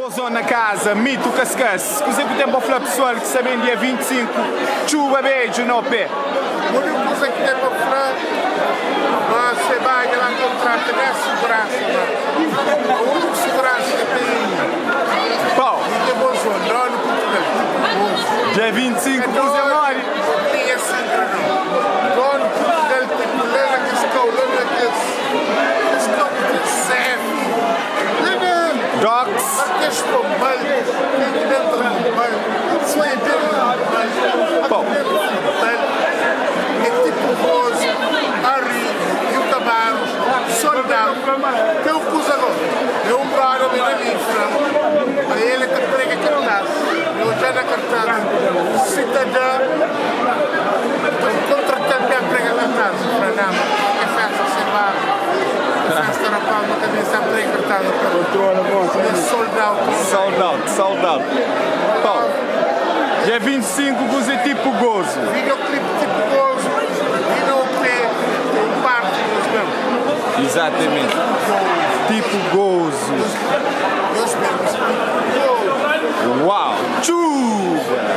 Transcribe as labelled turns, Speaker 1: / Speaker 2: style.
Speaker 1: Bozon na kaza, Mito Kaskas. Kuzê ku ten pa fla pesoal ki sta ben dia 25? Txuba bedju no pé.
Speaker 2: Úniku kuza ki ten pa fla ma se badja ba kontrata 10 seguransa ma a úniku seguransa ki ten é mi.
Speaker 1: Pau.
Speaker 2: Mi ki é Bozon, donu Purtugal, tipo gozu.
Speaker 1: Dia 25 kuzê modi?
Speaker 2: Minha Sintra não. Dono Portugal tipo lá na kes kau, lá na kes kes kau ki ten sefi, lá na
Speaker 1: Docks.
Speaker 2: Marquês de Pombal, tem ki ben tra Pombal, foi ben Pombal,
Speaker 1: Pau.
Speaker 2: aqui ben Funtal, é tipo gozo, Ari, Yuka Barros, Soldado, tem um kuza go, é um brother ben na mi fla ma el é ta prega cartaz, eu odja na cartaz si ta da Nton kontrata-l pa el prega kartaz. El fla, Nau, ma ke festa se barru, ke festa rapaz, ma ka meste el prega kartaz. El fla, É sold out.
Speaker 1: Sold out, sold out. Pau, dia 25 kuzê tipo gozu?
Speaker 2: Videoclip tipo gozu i no pé un parti nos ben.
Speaker 1: Exatamente. Tipo gozu.
Speaker 2: Nos ben tipo gozu.
Speaker 1: Uau! Txuba!